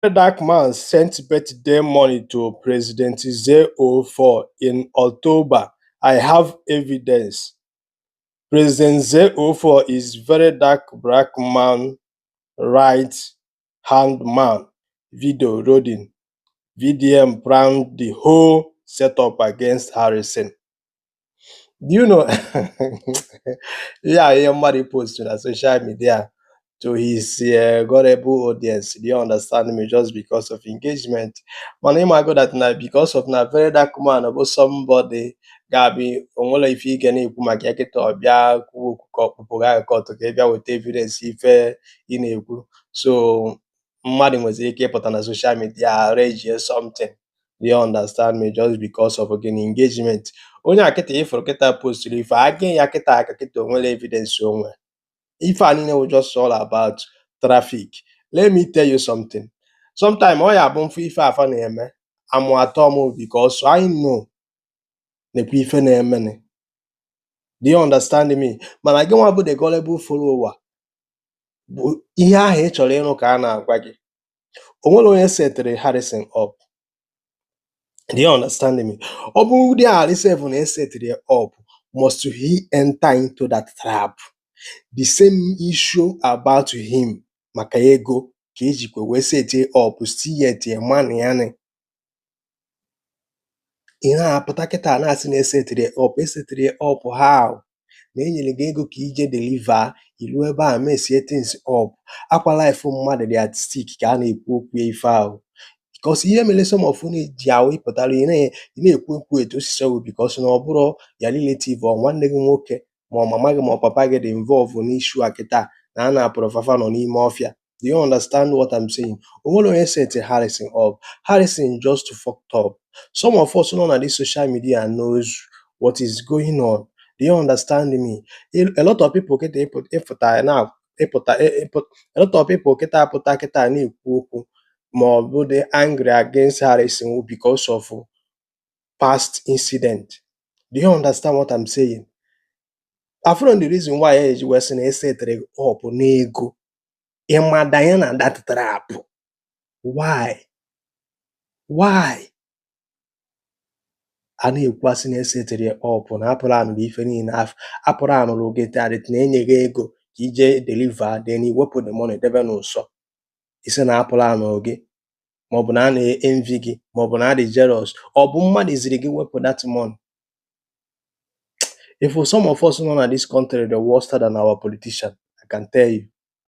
VeryDarkMan sent birthday money to President ZO4 in October. I have evidence. President ZO4 is VeryDarkBlackMan right hand man. Video loading. VDM planned the whole setup against Harrison. Do you know? Yeah, ihe mmadụ post na social media to his gullible audience. Do you understand me? Just because of engagement. Mana ịmago that na because of na Very Dark Man bụ somebody ga-abụ onwere ife ị ga na-ekwu maka ya kịta, ọ bịa kwuo okwu ka ọkpụkpụ gị akọtụ ka ị bịa weta evidence ife ị na-ekwu. So mmadụ nweziri ike ịpụta na social media arrange something. Do you understand me? Just because of gịnị? Engagement. Onye a kịta ịfụrụ kịta posturu ife aga ya kịta aka kịta, onwere evidence onwe ife a niile wụ just all about traffic. Let me tell you something. Sometime ọ ya abụ mfụ ife afa na-eme amụ atọ m, because I know nekwa ife na-emeni. Do you understand me? Mana gị nwa bụ the gullible follower, bụ ihe ahụ ị chọrọ ịnụ ka a na-agwa gị. O nwere onye setịrị Harrison up. Do you understand me? Ọ bụrụ ụdị Harrison na esetịrị ya up, must he enter into that trap? The same issue about him maka ego ka ejikwa wee set up, still yet man ya ni ị na-apụta kịta na-asị na esetịrị ya up. Esetịrị ya up how? Na enyere gị ego ka ije deliver ilu ebe a mesie things up. Akwa life mmadụ dị at stake ka a na-ekwu okwu ife ahụ, because ihe mere some of unu ji ahụ ịpụtara ị na-ekwu okwu etu o si sọ, because na ọ bụrụ ya relative ọ nwanne gị nwoke ma ọ mama gị ma ọ papa gị dị involve n'issue a kịta na a na-apụrụ fafa nọ n'ime ọfịa. Do you understand what I'm saying? O nwere onye set Harrison up. Harrison just fucked up. Some of us nọ na this social media knows what is going on. Do you understand me? A lot of people kịta ịpụta na ịpụta a lot of people kịta apụta kịta na-ekwu okwu ma ọ bụ dị angry against Harrison because of past incident. Do you understand what I'm saying? Afụrọ the reason why ya eji wee sị na esetịrị up n'ego ịma danye na that trap. Why? Why? A na-ekwu asị na esetịrị ya up na apụrụ anụrụ ife niile apụrụ anụrụ gị tarịt na enye gị ego ka ije deliver, then iwepụ the money debe n'ụsọ, isi na apụrụ anụrụ gị, maọbụ na a na-envy gị, maọbụ na a dị jealous, ọ bụ mmadụ ziri gị wepụ that money. If some of us nọ na this country, the worse than our politician, I can tell you.